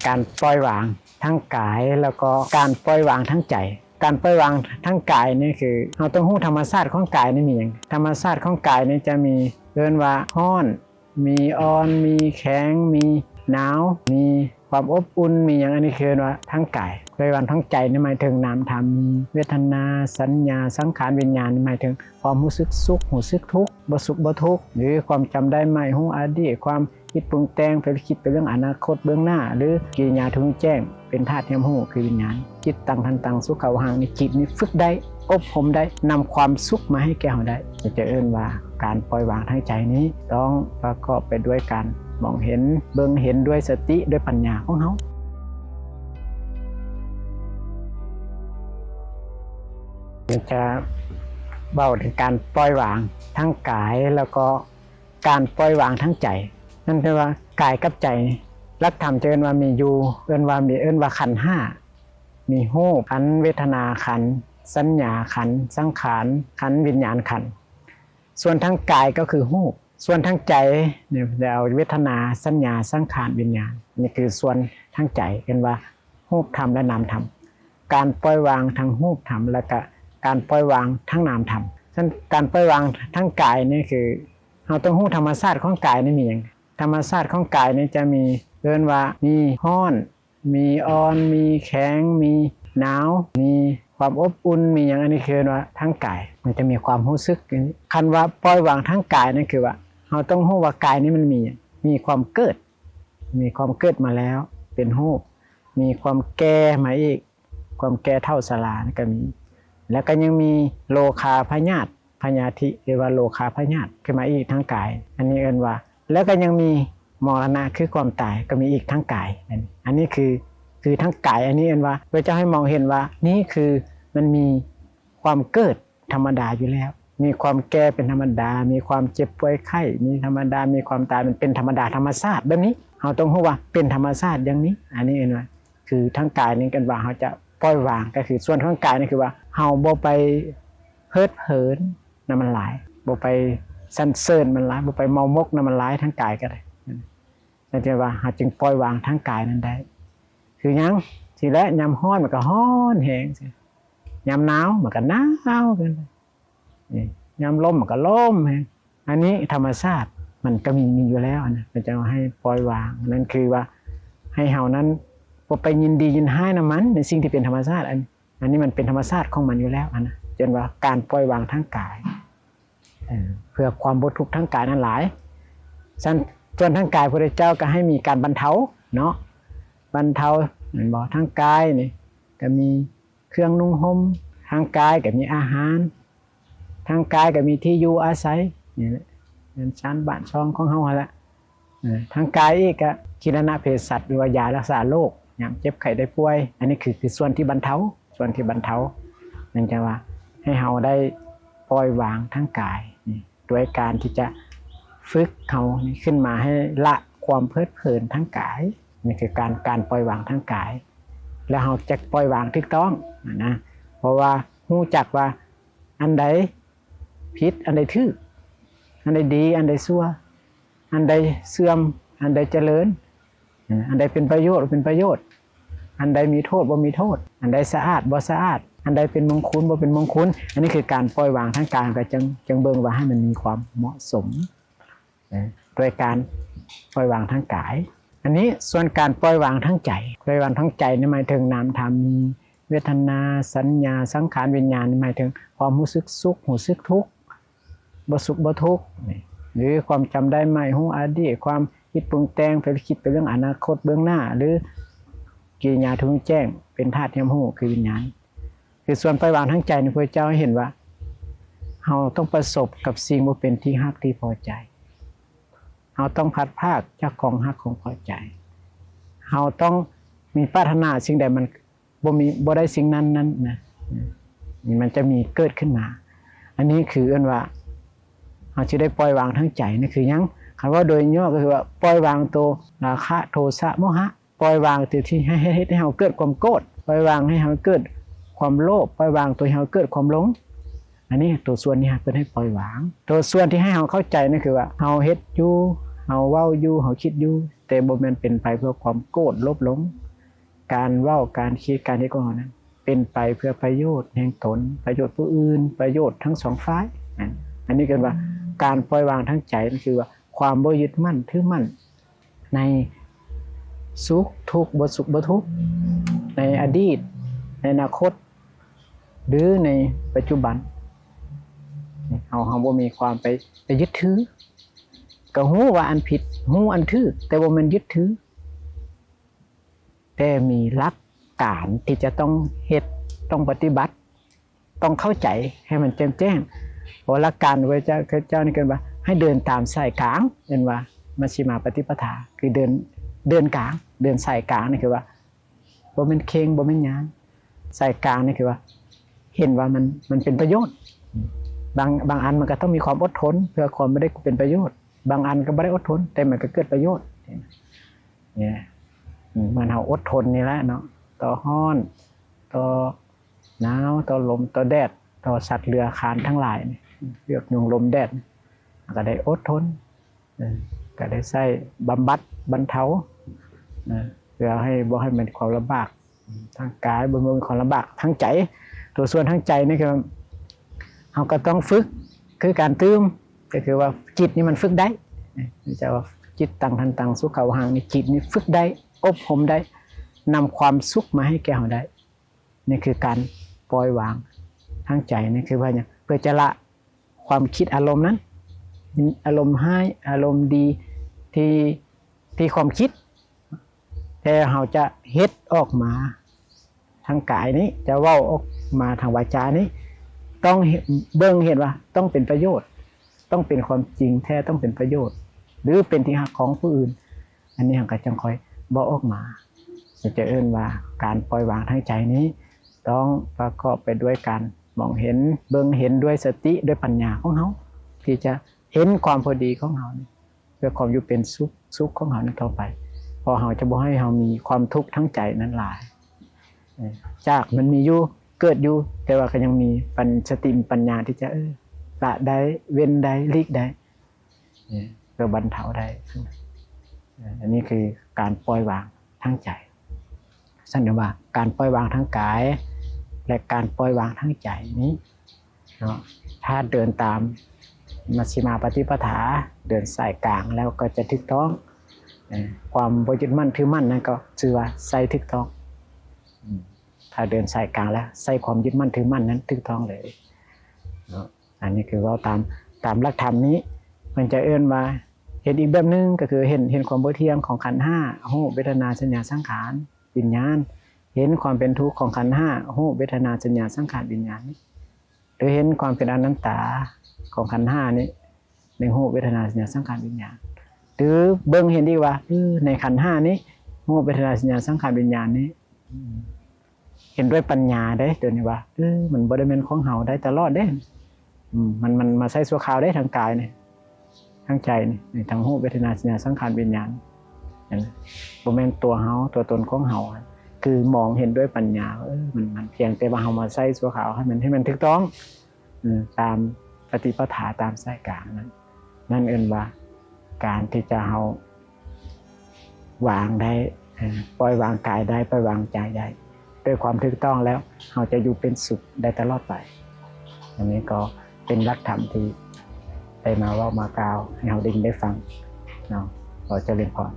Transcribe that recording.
ການປ່ອຍວາງທາງກາຍ ແລ້ວກໍການປ່ອຍວາງທາງໃຈ. ການປ່ອຍວາງທາງກາຍນີ້ຄື ເຮົາຕ້ອງຮູ້ທຳມະຊາດຂອງກາຍນີ້ມີຫຍັງ. ທຳມະຊາດຂອງກາຍນີ້ຈະມີ ເອີ້ນວ່າຮ້ອນ, ມີອ່ອນ, ມີແຂງ, ມີໜາວ, ມີຄວາມອົບອຸ່ນ, ມີຫຍັງ, ອັນນີ້ຄືເອີ້ນວ່າທາງກາຍ. ປ່ອຍວາງທາງໃຈນີ້ໝາຍເຖິງນາມທຳ ມີເວທະນາ, ສັນຍາ, ສັງຂານ, ວິນຍານ, ໝາຍເຖິງຄວາມຮູ້ສຶກສຸກ, ຮູ້ສຶກທຸກ, ບໍ່ສຸກບໍ່ທຸກ ຫຼື ຄວາມຈຳໄດ້ໝາຍຮູ້ອະດີດ, ຄວາມຄິດປຸງແຕ່ງ, ໄປຄິດໄປເລື່ອງອະນາຄົດເບື້ອງໜ້າ ຫຼື ກິລິຍາທີ່ຮູ້ແຈ້ງ ເປັນທາດຮຽນຮູ້ຄືວິນຍານ. ຈິດຕັງ ທັນຕັງ ສຸຂະວະຫັງ ນີ້ ຈິດນີ້ຝຶກໄດ້, ອົບຮົມໄດ້, ນຳຄວາມສຸກມາໃຫ້ແກ່ເຮົາໄດ້. ຈະເອີ້ນວ່າການປ່ອຍວາງທາງໃຈນີ້ ຕ້ອງປະກອບໄປດ້ວຍການມອງເຫັນ, ເບິ່ງເຫັນດ້ວຍສະຕິ, ດ້ວຍປັນຍາຂອງເຮົາ. ຈະເວົ້າເຖິງການປ່ອຍວາງທາງກາຍ ແລ້ວກໍການປ່ອຍວາງທາງໃຈ. ນັ້ນແປວ່າກາຍກັບໃຈ ຫຼັກທຳຈະເອີ້ນວ່າມີຢູ່ ເອີ້ນວ່າມີ ເອີ້ນວ່າຂັນຫ້າ ມີຮູບຂັນ, ເວທະນາຂັນ, ສັນຍາຂັນ, ສັງຂານຂັນ, ວິນຍານຂັນ. ສ່ວນທາງກາຍກໍຄືຮູບ, ສ່ວນທາງໃຈນີ້ ແລ້ວເວທະນາ, ສັນຍາ, ສັງຂານ, ວິນຍານ. ນີ້ຄືສ່ວນທາງໃຈ ເອີ້ນວ່າຮູບທຳ ແລະ ນາມທຳ. ການປ່ອຍວາງທັງຮູບທຳ ແລະກະການປ່ອຍວາງທັງນາມທຳ. ສະນັ້ນ ການປ່ອຍວາງທາງກາຍນີ້ຄື ເຮົາຕ້ອງຮູ້ທຳມະຊາດຂອງກາຍນີ້ມີຫຍັງ. ທຳມະຊາດຂອງກາຍນີ້ຈະມີ ເອີ້ນວ່າມີຮ້ອນ, ມີອ່ອນ, ມີແຂງ, ມີໜາວ, ມີຄວາມອົບອຸ່ນ, ມີຫຍັງ, ອັນນີ້ຄືເອີ້ນວ່າທາງກາຍ. ມັນຈະມີຄວາມຮູ້ສຶກ. ຄັນວ່າປ່ອຍວາງທາງກາຍນັ້ນຄືວ່າ ເຮົາຕ້ອງຮູ້ວ່າກາຍນີ້ມັນມີຫຍັງ, ມີຄວາມເກີດ, ມີຄວາມເກີດມາແລ້ວເປັນຮູບ, ມີຄວາມແກ່ມາອີກ, ຄວາມແກ່ເຖົ້າຊະລານີ້ກໍມີ, ແລ້ວກໍຍັງມີໂລຄາພະຍາດ, ພະຍາທິ ຫຼືວ່າໂລຄາພະຍາດຂຶ້ນມາອີກທາງກາຍ. ອັນນີ້ເອີ້ນວ່າ ແລ້ວກໍຍັງມີມໍລະນະ ຄືຄວາມຕາຍ ກໍມີອີກທາງກາຍ. ອັນ ອັນນີ້ຄື ຄືທາງກາຍ. ອັນນີ້ເອີ້ນວ່າ ພະເຈົ້າໃຫ້ມອງເຫັນວ່າ ນີ້ຄືມັນມີຄວາມເກີດທຳມະດາຢູ່ແລ້ວ, ມີຄວາມແກ່ເປັນທຳມະດາ, ມີຄວາມເຈັບປ່ວຍໄຂ້ ມີທຳມະດາ, ມີຄວາມຕາຍ ມັນເປັນທຳມະດາທຳມະຊາດແບບນີ້. ເຮົາຕ້ອງຮູ້ວ່າເປັນທຳມະຊາດຢ່າງນີ້. ອັນນີ້ເອີ້ນວ່າ ຄືທາງກາຍນີ້ເອີ້ນວ່າເຮົາຈະປ່ອຍວາງ, ກໍຄືສ່ວນທາງກາຍນີ້ຄືວ່າເຮົາບໍ່ໄປເພີດເພີນນຳມັນຫຼາຍ, ບໍ່ໄປສັນເສີນມັນຫຼາຍ, ບໍ່ໄປເມົາໝົກນຳມັນຫຼາຍ, ທາງກາຍກໍໄດ້. ແຕ່ວ່າເຮົາຈຶ່ງປ່ອຍວາງທາງກາຍນັ້ນໄດ້. ຄືຫຍັງ? ຊີ້ແຫຼະ, ຍາມຮ້ອນມັນກໍຮ້ອນແຮງ, ຍາມໜາວມັນກໍໜາວເກີນໄປ, ນີ້ ຍາມລົມມັນກໍລົມແຮງ. ອັນນີ້ທຳມະຊາດມັນກໍມີ ມີຢູ່ແລ້ວ. ອັນນັ້ນເພິ່ນຈະໃຫ້ປ່ອຍວາງ, ນັ້ນຄືວ່າໃຫ້ເຮົານັ້ນບໍ່ໄປຍິນດີຍິນຮ້າຍນຳມັນ ໃນສິ່ງທີ່ເປັນທຳມະຊາດ. ອັນ ອັນນີ້ມັນເປັນທຳມະຊາດຂອງມັນຢູ່ແລ້ວ. ອັນນັ້ນເອີ້ນວ່າການປ່ອຍວາງທາງກາຍ ເອີ ເພື່ອຄວາມບໍ່ທຸກທາງກາຍນັ້ນຫຼາຍ. ສະນັ້ນ ສ່ວນທາງກາຍ ພະພຸດທະເຈົ້າກໍໃຫ້ມີການບັນເທົາເນາະ, ບັນເທົາ ແມ່ນບໍ່? ທາງກາຍນີ້ກໍມີ ເຄື່ອງນຸ່ງຫົ່ມ, ທາງກາຍກໍມີອາຫານ, ທາງກາຍກໍມີທີ່ຢູ່ອາໄສ, ນີ້ແຫຼະ ເຮືອນຊານບ້ານຊ່ອງຂອງເຮົາຫັ້ນແຫຼະ. ເອີ ທາງກາຍອີກກໍກິລະນະເພສັດ ຫຼືວ່າຢາລັກສາໂລກ ຍາມເຈັບໄຂ້ໄດ້ປ່ວຍ. ອັນນີ້ຄື ຄືສ່ວນທີ່ບັນເທົາ, ສ່ວນທີ່ບັນເທົາ. ນັ້ນຈະວ່າໃຫ້ເຮົາໄດ້ປ່ອຍວາງທາງກາຍນີ້ ດ້ວຍການທີ່ຈະຝຶກເຮົານີ້ຂຶ້ນມາໃຫ້ລະຄວາມເພີດເພີນທາງກາຍ. ນີ້ຄືການ ການປ່ອຍວາງທາງກາຍ. ແລ້ວເຮົາຈະປ່ອຍວາງຖືກຕ້ອງນະ, ເພາະວ່າຮູ້ຈັກວ່າອັນໃດຜິດ ອັນໃດຖືກ, ອັນໃດດີ ອັນໃດຊົ່ວ, ອັນໃດເສື່ອມ ອັນໃດຈະເລີນ, ອັນໃດເປັນປະໂຫຍດ ເປັນປະໂຫຍດ, ອັນໃດມີໂທດ ບໍ່ມີໂທດ, ອັນໃດສະອາດ ບໍ່ສະອາດ, ອັນໃດເປັນມົງຄຸນ ບໍ່ເປັນມົງຄຸນ. ອັນນີ້ຄືການປ່ອຍວາງທາງກາຍ, ເຮົາກໍຈຶ່ງ ຈຶ່ງເບິ່ງວ່າໃຫ້ມັນມີຄວາມເໝາະສົມ ນະ ດ້ວຍການປ່ອຍວາງທາງກາຍ. ອັນນີ້ສ່ວນການປ່ອຍວາງທາງໃຈ, ປ່ອຍວາງທາງໃຈນີ້ໝາຍເຖິງນາມທຳ ມີເວທະນາ, ສັນຍາ, ສັງຂານ, ວິນຍານ, ໝາຍເຖິງຄວາມຮູ້ສຶກສຸກ, ຮູ້ສຶກທຸກ, ບໍ່ສຸກບໍ່ທຸກນີ້ ຫຼື ຄວາມຈຳໄດ້ໝາຍຮູ້ອະດີດ, ຄວາມຄິດປຸງແຕ່ງ ໄປຄິດໄປເລື່ອງອະນາຄົດເບື້ອງໜ້າ ຫຼື ກິລິຍາທີ່ຮູ້ແຈ້ງ ເປັນທາດຮຽນຮູ້ຄືວິນຍານ. ຄືສ່ວນປ່ອຍວາງທາງໃຈນີ້ ພະເຈົ້າໃຫ້ເຫັນວ່າ ເຮົາຕ້ອງປະສົບກັບສິ່ງບໍ່ເປັນທີ່ຮັກທີ່ພໍໃຈ, ເຮົາຕ້ອງພັດພາກຈາກຂອງຮັກຂອງພໍໃຈ, ເຮົາຕ້ອງມີປາດຖະໜາສິ່ງໃດມັນ ບໍ່ມີ ບໍ່ໄດ້ສິ່ງນັ້ນນັ້ນນະ, ນີ້ມັນຈະມີເກີດຂຶ້ນມາ. ອັນນີ້ຄືເອີ້ນວ່າ ເຮົາຈະໄດ້ປ່ອຍວາງທາງໃຈນີ້ຄືຫຍັງ? ຄັນເວົ້າໂດຍຫຍໍ້ກໍຄືວ່າ ປ່ອຍວາງໂຕລາຄະ ໂທສະ ໂມຫະ, ປ່ອຍວາງໂຕທີ່ໃຫ້ ໃຫ້ເຮັດໃຫ້ເຮົາເກີດຄວາມໂກດ, ປ່ອຍວາງໃຫ້ເຮົາເກີດຄວາມໂລບ, ປ່ອຍວາງໂຕໃຫ້ເຮົາເກີດຄວາມຫຼົງ. ອັນນີ້ ໂຕສ່ວນນີ້ເພິ່ນໃຫ້ປ່ອຍວາງ. ໂຕສ່ວນທີ່ໃຫ້ເຮົາເຂົ້າໃຈນັ້ນຄືວ່າ ເຮົາເຮັດຢູ່, ເຮົາເວົ້າຢູ່, ເຮົາຄິດຢູ່, ແຕ່ບໍ່ແມ່ນເປັນໄປເພື່ອຄວາມໂກດລົບຫຼົງ. ການເວົ້າ ການຄິດ ການເຮັດຂອງເຮົານັ້ນ ເປັນໄປເພື່ອປະໂຫຍດແຫ່ງຕົນ, ປະໂຫຍດຜູ້ອື່ນ, ປະໂຫຍດທັງສອງຝ່າຍ. ອັນ ອັນນີ້ເອີ້ນວ່າການປ່ອຍວາງທາງໃຈ, ນັ້ນຄືວ່າຄວາມບໍ່ຍຶດໝັ້ນຖືໝັ້ນໃນສຸກທຸກ, ບໍ່ສຸກບໍ່ທຸກ, ໃນອະດີດ, ໃນອະນາຄົດ ຫຼື ໃນປັດຈຸບັນ. ເຮົາ ເຮົາບໍ່ມີຄວາມໄປ ໄປຍຶດຖື. ກໍຮູ້ວ່າອັນຜິດ, ຮູ້ອັນຖືກ, ແຕ່ບໍ່ແມ່ນຍຶດຖື. ແຕ່ມີຫຼັກການທີ່ຈະຕ້ອງເຮັດ, ຕ້ອງປະຕິບັດ, ຕ້ອງເຂົ້າໃຈໃຫ້ມັນແຈ່ມແຈ້ງ. ເພາະຫຼັກການພະເຈົ້າ ພະເຈົ້ານີ້ເອີ້ນວ່າໃຫ້ເດີນຕາມສາຍກາງ, ເອີ້ນວ່າມັດຊິມາປະຕິປະທາ, ຄືເດີນ, ເດີນກາງ, ເດີນສາຍກາງ. ນີ້ຄືວ່າບໍ່ແມ່ນເຄັ່ງ, ບໍ່ແມ່ນຫຍັງ. ສາຍກາງນີ້ຄືວ່າເຫັນວ່າມັນ, ມັນເປັນປະໂຫຍດ. ບາງ, ບາງອັນມັນກໍຕ້ອງມີຄວາມອົດທົນ ເພື່ອຄວາມບໍ່ໄດ້ເປັນປະໂຫຍດ, ບາງອັນກໍບໍ່ໄດ້ອົດທົນ ແຕ່ມັນກໍເກີດປະໂຫຍດ. ນີ້ ອືມ ເໝືອນເຮົາອົດທົນນີ້ແຫຼະເນາະ ຕໍ່ຮ້ອນ, ຕໍ່ໜາວ, ຕໍ່ລົມ, ຕໍ່ແດດ, ຕໍ່ສັດເລືອຍຄານທັງຫຼາຍນີ້, ເວກຍຸງລົມແດດ, ເຮົາກໍໄດ້ອົດທົນ, ເອີ ກໍໄດ້ໃຊ້ບຳບັດບັນເທົາ, ເອີ ເພື່ອໃຫ້ບໍ່ໃຫ້ມັນມີຄວາມລຳບາກທາງກາຍ, ບໍ່ມີຄວາມລຳບາກທາງໃຈ. ຕົວສ່ວນທາງໃຈນີ້ຄືເຮົາກໍຕ້ອງຝຶກ ຄືການຕື່ມ, ກໍຄືວ່າຈິດນີ້ມັນຝຶກໄດ້. ຈະວ່າ ຈິດຕັງ ທັນຕັງ ສຸຂາ ວະຫັງ ນີ້ ຈິດນີ້ຝຶກໄດ້, ອົບຮົມໄດ້, ນຳຄວາມສຸກມາໃຫ້ແກ່ເຮົາໄດ້. ນີ້ຄືການປ່ອຍວາງທາງໃຈ. ນີ້ຄືວ່າຫຍັງ? ເພື່ອຈະລະຄວາມຄິດອາລົມນັ້ນ, ອາລົມຮ້າຍ, ອາລົມດີ ທີ່, ທີ່ຄວາມຄິດ, ແຕ່ເຮົາຈະເຮັດອອກມາທາງກາຍນີ້, ຈະເວົ້າອອກມາທາງວາຈານີ້, ຕ້ອງເບິ່ງເຫັນວ່າຕ້ອງເປັນປະໂຫຍດ, ຕ້ອງເປັນຄວາມຈິງແທ້, ຕ້ອງເປັນປະໂຫຍດ ຫຼື ເປັນທີ່ຮັກຂອງຜູ້ອື່ນ. ອັນນີ້ເຮົາກໍຈັ່ງຄ່ອຍເວົ້າອອກມາ. ຈະເອີ້ນວ່າການປ່ອຍວາງທາງໃຈນີ້ ຕ້ອງປະກອບໄປດ້ວຍການມອງເຫັນ, ເບິ່ງເຫັນດ້ວຍສະຕິ, ດ້ວຍປັນຍາຂອງເຮົາ ທີ່ຈະເຫັນຄວາມພໍດີຂອງເຮົານີ້ ເພື່ອຄວາມຢູ່ເປັນສຸກ, ສຸກຂອງເຮົານັ້ນຕໍ່ໄປ. ເພາະເຮົາຈະບໍ່ໃຫ້ເຮົາມີຄວາມທຸກທາງໃຈນັ້ນຫຼາຍ. ເອີ ຈາກມັນມີຢູ່, ເກີດຢູ່, ແຕ່ວ່າກໍຍັງມີປັນ, ສະຕິປັນຍາທີ່ຈະ, ເອີ, ລະໄດ້, ເວັ້ນໄດ້, ຫຼີກໄດ້, ເອີ, ເພື່ອບັນເທົາໄດ້. ເອີ, ອັນນີ້ຄືການປ່ອຍວາງທາງໃຈ. ຊັ້ນເອີ້ນວ່າການປ່ອຍວາງທາງກາຍ ແລະ ການປ່ອຍວາງທາງໃຈນີ້ເນາະ, ຖ້າເດີນຕາມມັດຊິມາປະຕິປະທາ, ເດີນສາຍກາງແລ້ວກໍຈະຖືກຕ້ອງ. ເອີ, ຄວາມບໍ່ຍຶດໝັ້ນຖືໝັ້ນນັ້ນກໍຊື່ວ່າໃຊ້ຖືກຕ້ອງ. ອືມ, ຖ້າເດີນສາຍກາງແລ້ວໃຊ້ຄວາມຍຶດໝັ້ນຖືໝັ້ນນັ້ນຖືກຕ້ອງເລີຍເນາະ. ອັນນີ້ຄືເວົ້າຕາມ, ຕາມຫຼັກທຳນີ້. ມັນຈະເອີ້ນວ່າເຫັນອີກແບບໜຶ່ງ ກໍຄືເຫັນ, ເຫັນຄວາມບໍ່ທ່ຽງຂອງຂັນຫ້າ, ຮູບ, ເວທະນາ, ສັນຍາ, ສັງຂານ, ວິນຍານ, ເຫັນຄວາມເປັນທຸກຂອງຂັນຫ້າ, ຮູບ, ເວທະນາ, ສັນຍາ, ສັງຂານ, ວິນຍານ ຫຼື ເຫັນຄວາມເປັນອະນັດຕາຂອງຂັນຫ້ານີ້ ໃນຮູບ, ເວທະນາ, ສັນຍາ, ສັງຂານ, ວິນຍານ ຫຼື ເບິ່ງເຫັນອີກວ່າ ເອີ ໃນຂັນຫ້ານີ້ ຮູບ, ເວທະນາ, ສັນຍາ, ສັງຂານ, ວິນຍານນີ້ ເອີ ເຫັນດ້ວຍປັນຍາເດ້ ຕົວນີ້ວ່າ ເອີ ມັນບໍ່ໄດ້ແມ່ນຂອງເຮົາໄດ້ຕະຫຼອດເດ້. ອືມ, ມັນ, ມັນມາໃຊ້ຊົ່ວຄາວເດ້ ທາງກາຍນີ້, ທາງໃຈນີ້, ທັງຮູບ, ເວທະນາ, ສັນຍາ, ສັງຂານ, ວິນຍານ. ເຫັນ? ບໍ່ແມ່ນຕົວເຮົາ, ຕົວຕົນຂອງເຮົາ. ຄືມອງເຫັນດ້ວຍປັນຍາ, ເອີ ມັນ, ມັນພຽງແຕ່ວ່າເຮົາມາໃຊ້ຊົ່ວຄາວໃຫ້ມັນ, ໃຫ້ມັນຖືກຕ້ອງ, ເອີ ຕາມປະຕິປະທາ, ຕາມສາຍກາງນັ້ນ. ນັ້ນເອີ້ນວ່າການທີ່ຈະເຮົາ ວາງໄດ້, ເອີ ປ່ອຍວາງກາຍໄດ້, ປ່ອຍວາງໃຈໄດ້ ດ້ວຍຄວາມຖືກຕ້ອງແລ້ວ ເຮົາຈະຢູ່ເປັນສຸກໄດ້ຕະຫຼອດໄປ. ອັນນີ້ກໍເປັນຫຼັກທຳທີ່ໄດ້ມາເວົ້າມາກ່າວໃຫ້ເຮົາໄດ້ຍິນໄດ້ຟັງເນາະ. ຂໍຈະເລີນພອນ.